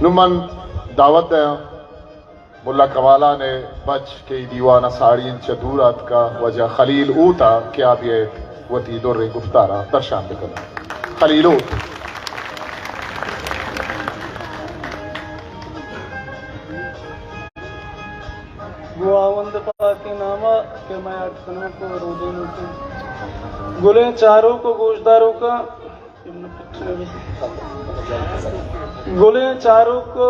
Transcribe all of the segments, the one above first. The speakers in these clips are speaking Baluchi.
نوں من دعوت دیاں ملا کمالان ءِ بچ کہ اے دیوان ءَ ساڑی انت، چہ دور اتکا، واجہ خلیل ہوت ءَ کہ آ بیایت وتی دریں گفتاراں درشان بکنت۔ خلیل ہوت۔ گوں ہاوند پاکیں نام ءَ کہ مئے اڈ کنوک ءُ رودینوکیں گلیں چاروک ءُ گوشداروکاں، گلیں چاروک ءُ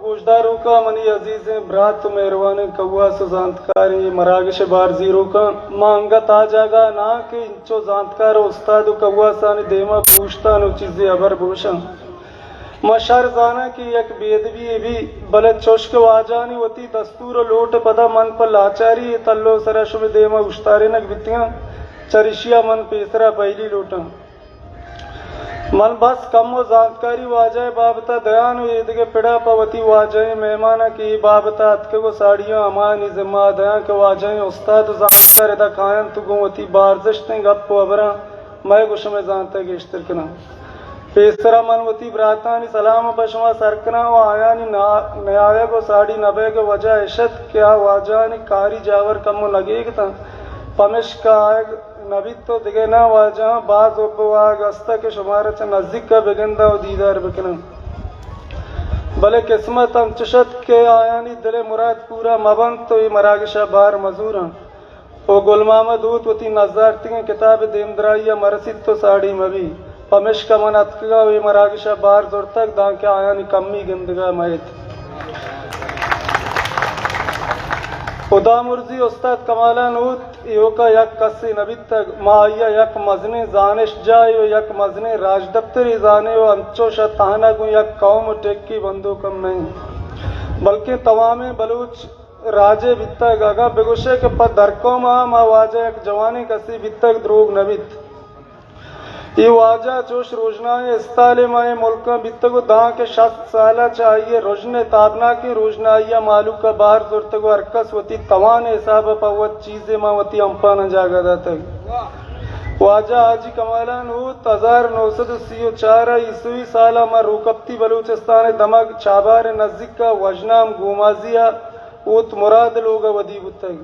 گوشداروکاں، منی عزیزیں برات ءُ مہروانیں کواس ءُ زانتکاریں مراگش ءِ بار زیروکاں، ما انگت آ جاگہ ءَ ناں کہ انچو زانتکار ءُ استاد ءُ کواسانی دیما بوشتاں ءُ چیزے ہبر بگوشاں۔ ما شر زاناں کہ یک بے ادبی یے بی، بلے چوش کہ واجہانی وتی دستور ءُ لوٹ ءِ پدا من پہ لاچاری اے تلو ءِ سرا شمے دیما اوشتارینگ بیتگاں، چریشی ءَ من پیسرا پہلی لوٹاں۔ من بس کمو زانتکاری واجہ ءِ بابت ءَ دیان ءُ ایدگہ پڑا پہ وتی واجہیں مہماناں کہ اے بابت ءَ اتکگ ءُ ساڑی آں، ہمایانی ذمہ ءَ دیاں کہ واجہیں استاد ءُ زانتکار ادا کاینت ءُ گوں وتی بارزشتیں گپ ءُ ہبراں مئے گوں شمئے زانت ءَ گیشتر کناں۔ پیسرا من وتی براتانی سلام ءَ پہ شما سر کناں ءُ آیانی نا-، نیایگ ءُ ساڑی نہ بئیگ ءِ وجہ اش ات کہ آ واجہانی کاری جاور کمو نگیگ اتاں، پمشکا آیگ نہ بیت ءُ دگہ ناں واجہاں باز حب ءُ واہگ است کہ شمارا چہ نزیک ءَ بگنداں ءُ دیدار بکناں۔ بلے قسمت انچش ات کہ آیانی دل ءِ مراد پورا مہ بنت ءُ اے مراگش ءَ بار مزوراں۔ ءُ گل محمد ہوت وتی نزارتگیں کتاب ءِ دیمدرائی ءَ مرسیت ءُ ساڑی مہ بی۔ پمشکا من اتکگاں ءُ اے مراگش ءَ بار زرتگ، دانکہ آیانی کمی گندگ ءَ مئیت۔ ہدامرزی استاد کمالان ہوت ایوکا یک کسے نہ بیتگ۔ ما آئی ءَ یک مزنیں زانشتجاہے ءُ یک مزنیں راجدپترے زانیں ءُ انچوش ءَ تہنا گوں یک قوم ءُ ٹکی بندوک ہم نہ ایں، بلکیں توامیں بلوچ راجے بیتگ۔ اگاں بگوشے کہ پہ درقوم ءَ ہم آ واجہ یک جوانیں کسے بیتگ، دروگ نہ بیت۔ اے واجہ چوش روژنائیں استالے مئے ملکاں بیتگ ءُ داں کہ شست سال ءَ چہ آئی ءِ رژن ءِ تابناکیں روژنائی ءَ مہلوک ءَ بہر زرتگ ءُ ہرکس وتی توان ءِ حساب ءَ پہ وت چیزے ماں وتی ہمپاناں جاگہ داتگ۔ واجہ حاجی کمالان ہوت ہزار نو سد ءُ سی ءُ چار ءَ عیسوی سال ءَ ماں روکپتی بلوچستان ءِ دمگ چابہار ءِ نزیک ءَ وژنام گومازی ءَ ہوت مراد لوگ ءَ ودی بوتگ۔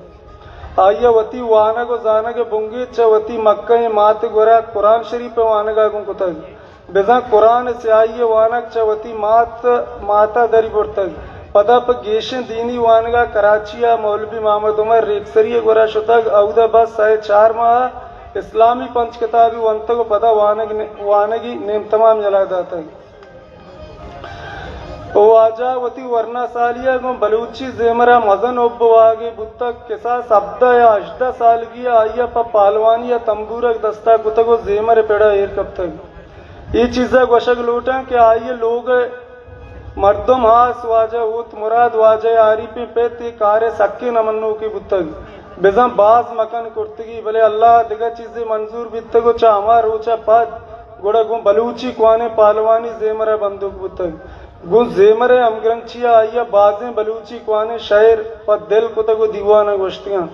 آئی ءَ وتی وانگ ءُ زانگ ءِ بنگیج چہ وتی مکہیں مات ءِ گورا قرآن شریف ءِ وانگ ءَ گوں کتگ۔ بزاں قرآن ءِ سیاہی ءِ وانگ چہ وتی مات، مات ءَ دری برتگ۔ پدا پہ گیشیں دینی وانگ ءَ کراچی ءَ مولوی محمد عمر ریکسری ءِ گورا شتگ۔ اود ءَ بس سئے چار ماہ ءَ اسلامی پنچ کتابی ونتگ ءُ پدا وانگ، وانگی نیم تمام یلہ داتگ۔ ءُ واجہ وتی ورنا سالی ءَ گوں بلوچی زیمر ءَ مزن حب ءُ واہگے بوتگ۔ کساس ہبدہ یا ہژدہ سالگی ءَ آئی ءَ پہ پہلوانی ءَ تمبورگ دست ءَ کتگ ءُ زیمر ءِ پڑ ءَ ایر کپتگ۔ اے چیز ءَ گوشگ لوٹاں کہ آئی ءِ لوگ ءِ مردم، ہاس واجہ ہوت مراد، واجہ ءِ آریپیں پت، اے کار ءِ سکیں نہ منوکے بوتگ۔ بزاں باز مکن کرتگی، بلے اللہ ءَ دگہ چیزے منظور بیتگ ءُ چہ ہما روچ ءَ پد گڑا گوں بلوچی کوانیں پہلوانی زیمر ءَ بندوک بوتگ۔ گوں زیمر ءِ ہمگرنچی ءَ آئی ءَ بازیں بلوچی کوانیں شئیر پہ دل کتگ ءُ دیوان ءَ گوشتگ انت۔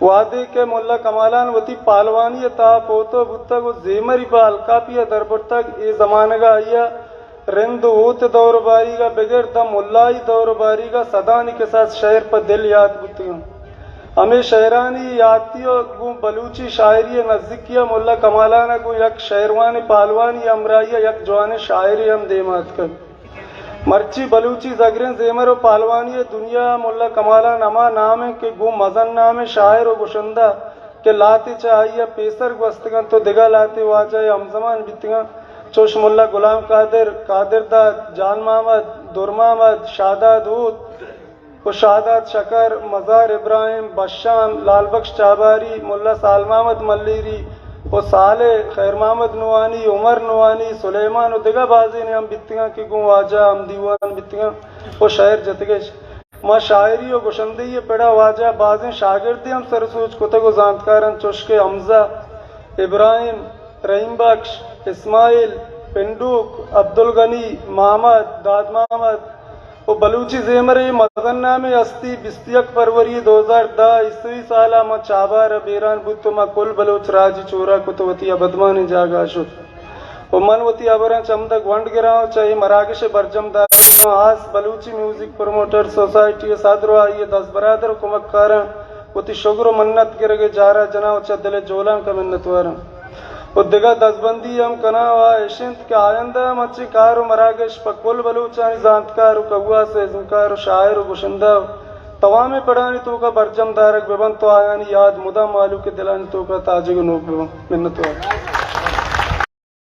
وہدے کہ ملا کمالان وتی پہلوانی ءِ تہا پوتو بوتگ ءُ زیمری پہ الکاپی ءَ دربرتگ، اے زمانگ ءَ آئی ءَ رند ءُ ہوت ءِ دور ءُ باریگ ءَ بگر داں ملائی دور ءُ باریگ ءَ سدانی کساس شئیر پہ دل یات بوتگ انت۔ ہمے شئیرانی یاتی ءُ گوں بلوچی شاعری ءِ نزیکی ءَ ملا کمالان ءَ گوں یک شئیروانیں پہلوانی ہمراہی ءَ یک جوانیں شاعرے ہم دیما اتکگ۔ مرچی بلوچی زگریں زیمر ءُ پہلوانی ءِ دنیا ءَ ملا کمالان ہما نام انت کہ گوں مزن نامیں شاعر ءُ گشندہ کہ لہتے چہ آئی ءَ پیسر گوستگ انت ءُ دگہ لہتے واجہ ءِ ہمزمان بیتگ انت، چوش ملا غلام قادر، قادر داد، جان محمد، در محمد، شاہداد ہوت ءُ شاہداد شکر، مزار ابراہیم، بشام، لال بخش چابہاری، ملا سال محمد ملیری ءُ صالح، خیر محمد نوانی، عمر نوانی، سلیمان ءُ دگہ بازینے ہم بیتگ انت کہ گوں واجہ ءَ ہم دیوان بیتگ انت ءُ شئیر جتگ اش۔ ماں شاعری ءُ گشندہی ءِ پڑ ءَ واجہ ءَ بازیں شاگردے ہم سر ءُ سوج کتگ ءُ زانتکار انت، چوش کہ حمزہ، ابراہیم، رحیم بخش، اسماعیل، پنڈوک، عبدالغنی، محمد، داد محمد ءُ بلوچی زیمر ءِ مزن نامیں ہستی بیست یک فروری دو ہزار دہ عیسوی سال ءَ ماں چابہار ءَ بیران بوت ءُ ماں کل بلوچ راج ءِ چورہ کت ءُ وتی ابدمانیں جاگہ ءَ شت۔ و من وتی ہبراں چمدا گونڈ گراں و چہ اے مراگش ء برجم داراں۔ آس بلوچی میوزک پروموٹر سوسائٹی ء صدر و آئی ء دزبرادر و کمکاراں وتی شگر و منت گرگ ء جار ء جناں و چہ دل ء جولانک ء منتواراں۔ و دگہ دزبندی ہم کناں و آ اش انت کہ آئندہ ہم انچیں کار و مراگش پہ کل بلوچانی زانتکار و کواس و ازمکار و شاعر و گشندہ و توامیں پڑانی توکا برجم دارگ بہ بنت و آیانی یاد مدام مہلوک ء دلانی توکا تاجگ و نوک بہ بنت۔ منتوار۔